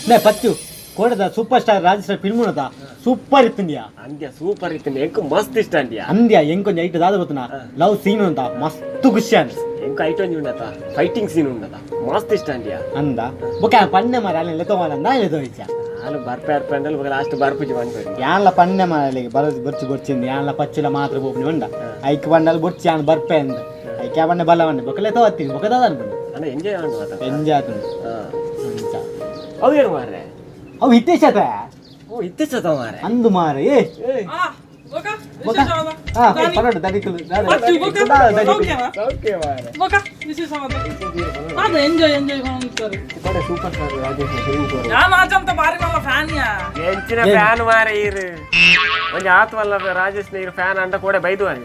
ನೇ ಪಚ್ಚು ಕೋಡದ super star Rajesh film ಉನ್ನತ super ಇತ್ತಂದ್ಯಾ. ಅಂದ್ಯ, super ಇತ್ತು. ಎಂಕ್ ಮಸ್ತ್ ಇಷ್ಟ ಅಂದ್ಯ. ಅಂದ್ಯಾ, ಎಂಕೊಂಜ ಐಟ್ ದಾದ ಗೊತ್ತನ, ಲವ್ ಸೀನ್ ಅಂತ ಮಸ್ತ್ ಖುಷಿ ಅನ್. ಎಂಕ್ ಐಟ್ ಒಂಜಿ ಉಂಡತ, ಫೈಟಿಂಗ್ ಸೀನ್ ಉಂಡತ, ಮಸ್ತ್ ಇಷ್ಟ ಅಂದ್ಯ. ಅಂದ ಬೊಕ ಪನ್ನೆ ಮಾರ ಅಲ್ಲಿ ಲೆತ್ತೋವಲ್ಲ ನಾ ಲೆತ್ತೋ ಇಚ್ಚ. ನಾನು ಬರ್ಪೆ ಅರ್ಪೆ ಅಂದಲ್ ಬೊಕ ಲಾಸ್ಟ್ ಬರ್ಪುಜಿ ಪನ್ಪೇರು. ಯಾನ್ಲ ಪನ್ನೆ ಮಾರಲಿಗೆ ಬರ ಬೊರ್ಚಿ ಬೊರ್ಚಿಂದು ಯಾನ್ಲ ಪಚ್ಚುಲ ಮಾತ್ರ ಬೋಪುನಿ ಉಂಡ ಐಕ್ ಪಂಡಲ್ ಬೊರ್ಚಿ ಯಾನ್ ಬರ್ಪೆ ಅಂದ್ ಐಕೆ ಪಂಡೆ ಬಲ ಪಂಡೆ ಬೊಕ ಲೆತ್ತೋ ಹತ್ತೀನಿ ಬೊಕ ದಾದ ಅನ್ಪುಂಡು. ಅಣ್ಣ, ಎಂಜಾಯ್ ಆಂಡು ಮಾತ. ಎಂಜಾಯ್ ಆತುಂಡು. ಅಂಚ. ಅವು ಏನು ಮಾರ್ರೆ? ಅವು ಹಿತೇಶ್ ಆತ. ಓ, ಇತ್ತೀಚೆ ಮಾರ್ರೆ. ಅಂದು ಮಾರ ಏ. ಆ, ಬೊಕ ವಿಶೇಷವಾದ ಹಾ. ದಾನಿ? ಪರಡು ದಡಿಕುಲು. ಪಚ್ಚು ಬೊಕ ಸೌಖ್ಯನಾ? ಓಕೆ ಮಾರ್ರೆ. ಬೊಕ ವಿಶೇಷವಾದ ಅದ ಎಂಜಾಯ್ ಎಂಜಾಯ್ ಮಾಡ್ತಾರೆ. ಕೊಡೆ ಸೂಪರ್ ಸ್ಟಾರ್ ರಾಜೇಶ್ ಫಿಲ್ಮ್ ತೋರು. ಯಾನ್ ಆಚಂತ ಬಾರಿ ಮಲ್ಲ ಫ್ಯಾನ್ ಯಾ. ಎಂಚಿನ ಫ್ಯಾನ್ ಮಾರೆ ಇರು? ಒಂಜಿ ಆತ್ಮಲ್ಲ ರಾಜೇಶ್ ಇರು ಫ್ಯಾನ್ ಅಂಡ ಕೂಡ ಬೈದು ಮಾರೆ.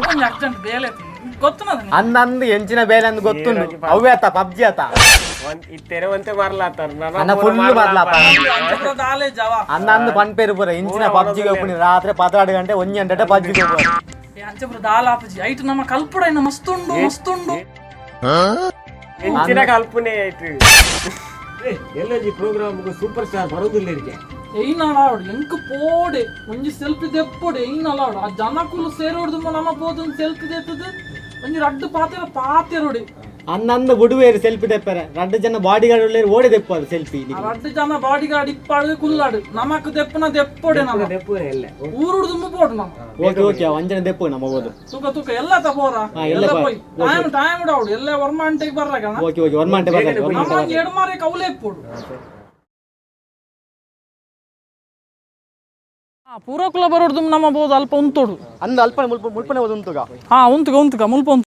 ಒಂಜಿ ಅರ್ಜೆಂಟ್ ಬೇಲೆ ಗೊತ್ತುನದ. ಅಂದ ಅಂದ್ ಎಂಚಿನ ಬೇಲೆ ಅಂದ್ ಗೊತ್ತುಂಡು, ಅವೇ ಆತ ಪಬ್ಜಿ ಆತ. ಒಂದ್ ಇತ್ತೇನೆ ಒಂತೆ ಮರ್ಲಾತಾರ. ಅಣ್ಣ, full ಮರ್ಲಾಪ. ಅಂಚ ದಾಲೆ ಜವಾ. ಅಂದ ಅಂದ್ ಪನ್ಪೇರು ಪೂರ ಇಂಚಿನ ಪಬ್ಜಿ ಹೋಗ್ಪುನಿ ರಾತ್ರಿ 12 ಗಂಟೆ ಒಂಜಿ ಗಂಟೆ ಪಬ್ಜಿ ಹೋಗ್ಬೋದು. ಏ, ಅಂಚ ಪೂರ ದಾಲ ಆಪುಜಿ. ಐಟ್ ನಮ್ಮ ಕಲ್ಪುಡ ಇನ್ನ ಮಸ್ತುಂಡು ಮಸ್ತುಂಡು. ಎಂಚಿನ ಕಲ್ಪನೆ ಆಯ್ತು ಎಲ್ಲೊಂಜಿ ಪ್ರೋಗ್ರಾಮ್ ಸೂಪರ್ ಸ್ಟಾರ್ ಬರೋದಿಲ್ಲ ಇರಿಗೆ. ಏನ್ ಅಲಾವಡ್ ಎಂಕ್ ಪೋಡೆ ಒಂಜಿ ಸೆಲ್ಫಿ ದೆಪ್ಪೊಡೆ. ಏನ್ ಅಲಾವಡ್, ಆ ಜನಕುಲು ಸೇರೋಡ್ದು ನಮ್ಮ ಪೋದೊಂದು ಸೆಲ್ಫಿ ದೆತ್ತದು ಒಂಜಿ ರಡ್ಡು ಪಾತೆರ ಪಾತೆರೋಡಿ. ಅಂದಂದು ಬುಡುವೇರು ಸೆಲ್ಫಿ ತೆಪ್ಪರೆ ರಡ್ಡು ಜನ ಬಾಡಿ ಗಾರ್ಡ್ ಉಳ್ಳೇರು ಓಡಿ ತೆಪ್ಪಾರು ಸೆಲ್ಫಿ. ಆ ರಡ್ಡು ಜನ ಬಾಡಿ ಗಾರ್ಡ್ ಇಪ್ಪಾಡು ಕುಲ್ಲಾಡು ನಮಕ್ ದೆಪ್ಪನ ದೆಪ್ಪೊಡೆ ನಮ್ಮ ದೆಪ್ಪು ಎಲ್ಲ. ಊರುಡು ದುಂಬು ಪೋಡು ನಮ್ಮ. ಓಕೆ ಓಕೆ, ವಂಜನ ದೆಪ್ಪು ನಮ್ಮ ಹೋದು. ತೂಕ ತೂಕ ಎಲ್ಲ ತಪೋರ. ಹಾ, ಎಲ್ಲ ಎಲ್ಲ ಪೋ. ಪೋಯ್ ಟೈಮ್ ಟೈಮ್ ಡೌಡ್ ಎಲ್ಲ ವರ್ಮಾಂಟೆಗೆ ಬರ್ರಾಗಣ. ಓಕೆ ಓಕೆ, ಒನ್ ಮಂಟೆ ಬರ್ತಾರೆ. ನಮ್ಮ ಒಂಜಿ ಎಡ್ಮಾರೆ ಕೌಲೆ ಇಪ್ಪೊಡು. ಆ ಪೂರಕುಲ ಬರೋಡ್ದು ನಮ್ಮ ಬೋದು ಅಲ್ಪ ಉಂತೋಡು. ಅಂದ ಅಲ್ಪ ಮುಲ್ಪ ಮುಲ್ಪನೆ ಹೋದು ಉಂತುಗ. ಹಾ, ಉಂತುಗ ಉಂತುಗ ಮುಲ್ಪ ಉಂತು.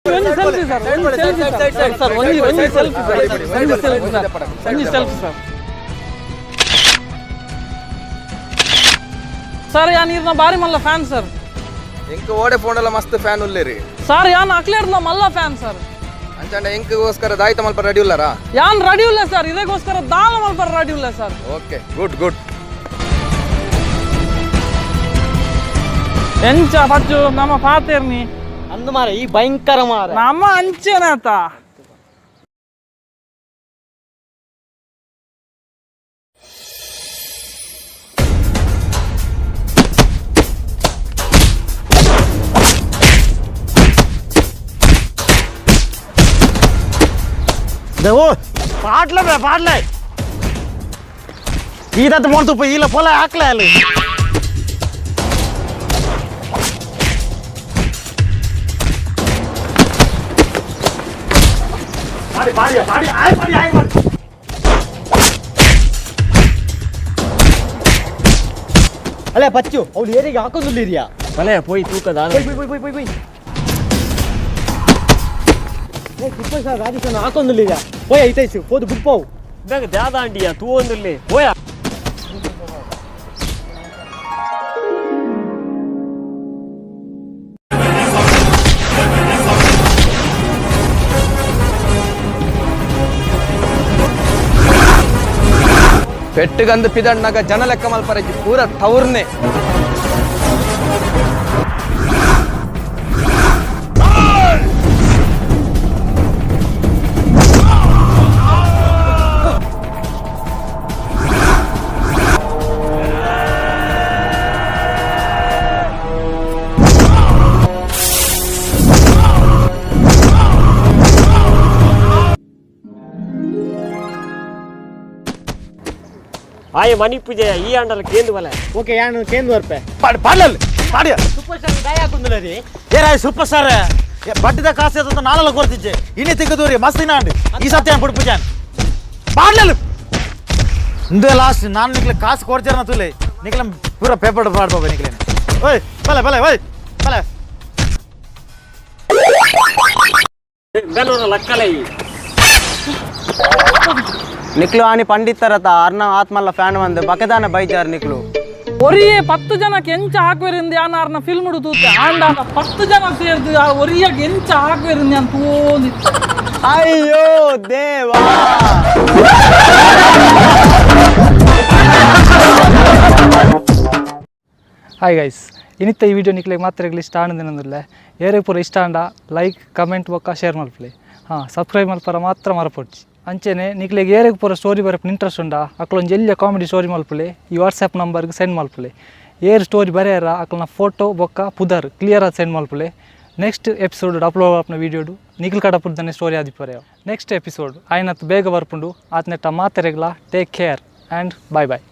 ಒಂಜಿ ಸೆಲ್ಫಿ ಸರ್, ಒಂಜಿ ಸೆಲ್ಫಿ ಸರ್, ಸರ್ ಒಂಜಿ ಒಂಜಿ ಸೆಲ್ಫಿ ಸರ್, ಒಂಜಿ ಸೆಲ್ಫಿ ಸರ್, ಒಂಜಿ ಸೆಲ್ಫಿ ಸರ್. ಸರ್, ಯಾನ್ ಇರ್ನ ಬಾರಿ ಮಲ್ಲ ಫ್ಯಾನ್ ಸರ್. ಎಂಕ್ ಓಡೆ ಫೋನ್ ಮಸ್ತ್ ಫ್ಯಾನ್ ಉಲ್ಲೇರಿ. ಸರ್, ಯಾನ್ ಅಕ್ಲೇರ್ನ ಮಲ್ಲ ಫ್ಯಾನ್ ಸರ್. ಅಂಚಾಂಡ ಎಂಕ್ಗೋಸ್ಕರ ದಾಯ್ತ ಮಲ್ಪ ರೆಡಿ ಉಲ್ಲಾರಾ? ಯಾನ್ ರೆಡಿ ಉಲ್ಲ ಸರ್, ಇದಕ್ಕೋಸ್ಕರ ದಾಲ ಮಲ್ಪರ ರೆಡಿ ಉಲ್ಲ ಸರ್. Okay, good good. ಎಂಚ ಪಚ್ಚು, ನಮ್ಮ ಪಾತೇರ್ನಿ? ಅಂದು ಮಾರ ಈ ಭಯಂಕರ ಮಾರ. ನಮ್ಮ ಅಂಚೆನಾತ. ಓ ಪಾಟ್ಲೆ ಬೇ ಪಾಟ್ಲೆ ಈದತ್ತು ಮೋಡ್ತು ಇಲ್ಲ ಪೊಲ ಹಾಕ್ಲೆ ಅಲ್ಲಿ. ಅಲ್ಲೇ ಪಚ್ಚು, ಅವ್ಳು ಏರಿಗೆ ಹಾಕೊಂದುಲ್ಲಿರಿಯಾ? ಬಲೆ ಪೋಯ್ ತೂಕದ. ಪೋಯ್ ಪೋಯ್ ಪೋಯ್ ಪೋಯ್ ಪೋಯ್. ಏ, ಸೂಪರ್ ಸ್ಟಾರ್ ರಾಜೇಶ್ ಹಾಕೊಂದುಲ್ಲಿರಿಯಾ, ಪೋಯ್ ಐತೈಸು ಪೋದು ಬುಡ್ಪಾವು. ಇದಾಗ ದಾದ ಅಂಡಿಯ ತೂ ಒಂದಿಲ್ಲಿ ಪೋಯ. ಪೆಟ್ಟುಗಂದು ಪಿದಣ್ಣಾಗ ಜನ ಲೆಕ್ಕ ಮಲ್ಪರಜ್ಜಿ ಪೂರ ತೌರ್ನೆ. ಆಯೆ ಮನಿಪುಜೆ ಈ ಆಂಡಲ ಕೇಂದು ಬಲ. ಓಕೆ, ಯಾನು ಕೇಂದ್ರ ಬರ್ಪೆ. ಪಾಡ್ ಪಾಡ್ಲಲ್ ಪಾಡಿಯ. ಸೂಪರ್ ಸ್ಟಾರ್ ದಾಯ ಹಾಕುಂದುಲರಿ. ಏರಾಯ್ ಸೂಪರ್ ಸ್ಟಾರ್ ಬಡ್ಡಿದ ಕಾಸು ಎತ್ತ ನಾಳಲ್ಲ ಕೊರ್ತಿಜ್ಜೆ. ಇನಿ ತಿಕ್ಕದೂರಿ ಮಸ್ತ್ ಇನಾಂಡ್ ಈ ಸತ್ಯ ಬಿಡ್ಪುಜಾನ್ ಪಾಡ್ಲಲ್. ಇಂದೇ ಲಾಸ್ಟ್ ನಾನು ನಿಕ್ಲೆ ಕಾಸು ಕೊಡ್ತೀರ ತುಲೆ ನಿಕ್ಲೆ ಪೂರ ಪೇಪರ್ ಪಾಡ್ಬೋ ನಿಕ್ಲೆ. ಓಯ್ ಬಲೆ ಬಲೆ, ಓಯ್ ಬಲೆ. ಬೆನ್ನೂರ ಲಕ್ಕಲ ಈ. ನಿಕ್ಲು ಆನಿ ಪಂಡಿತರತ ಅರ್ನ ಆತ್ಮಲ್ಲ ಫ್ಯಾನ್ ಬಂದು ಬಕದಾನ ಬೈಜಾರ್ ನಿಕ್ಲು. ಒರಿಯೇ 10 ಜನಕ್ಕೆ ಎಂಚ ಹಾಕ್ವೆರಿಂದ ಯಾನಾರ್ನ ಫಿಲ್ಮ್ ತೂತೆ ಆಂಡ 10 ಜನ ಸೇರ್ದು ಆ ಒರಿಯಾಗ ಎಂಚ ಹಾಕ್ವೆರಿಂದ ಅಂತ ಓದಿತ್ತು. ಅಯ್ಯೋ ದೇವಾ. ಹಾಯ್ ಗೈಸ್, ಇನಿತ್ತ ಈ ವಿಡಿಯೋ ನಿಕ್ಲೆಗ್ ಮಾತ್ರ ಇಷ್ಟ ಆನಂದಿನಂದಿಲ್ಲ. ಏರೇ ಪೂರ ಇಷ್ಟ ಆಂಡ ಲೈಕ್, ಕಮೆಂಟ್ ಬೊಕ್ಕ ಶೇರ್ ಮಲ್ಪಲೆ. ಹಾಂ, ಸಬ್ಸ್ಕ್ರೈಬ್ ಮಲ್ಪರ ಮಾತ್ರ ಮರಪೊಡ್ಚಿ. ಅಂಚೆನೆ ನಿಕ್ಲೆಗ್ ಏರೆಗ್ ಪೂರ ಸ್ಟೋರಿ ಬರಪ್ ಇಂಟ್ರೆಸ್ಟ್ ಉಂಡಾ ಅಕ್ಲೊಂಜಿ ಎಲ್ಯ ಕಾಮಿಡಿ ಸ್ಟೋರಿ ಮಲ್ಪಲೆ, ಈ ವಾಟ್ಸಪ್ ನಂಬರ್ಗೆ ಸೆಂಡ್ ಮಲ್ಪಲೆ. ಏರ್ ಸ್ಟೋರಿ ಬರೆಯರ ಅಕ್ಲನ ಫೋಟೋ ಬೊಕ್ಕ ಪುದರ್ ಕ್ಲಿಯರ್ ಆದ್ ಸೆಂಡ್ ಮಲ್ಪಲೆ. ನೆಕ್ಸ್ಟ್ ಎಪಿಸೋಡ್ ಅಪ್ಲೋಡ್ ಆಪುನ ವೀಡಿಯೋಡು ನಿಖಿಲ್ ಕಡಪುರ್ದನೆ ಸ್ಟೋರಿ ಆದಿಪ್ಪರೆ. ನೆಕ್ಸ್ಟ್ ಎಪಿಸೋಡ್ ಆಯ್ನತ್ ಬೇಗ ಬರ್ಪುಂಡು. ಆತ್ನೆಟ್ಟ ಮಾತೆರೆಗ್ಲ take care and bye bye.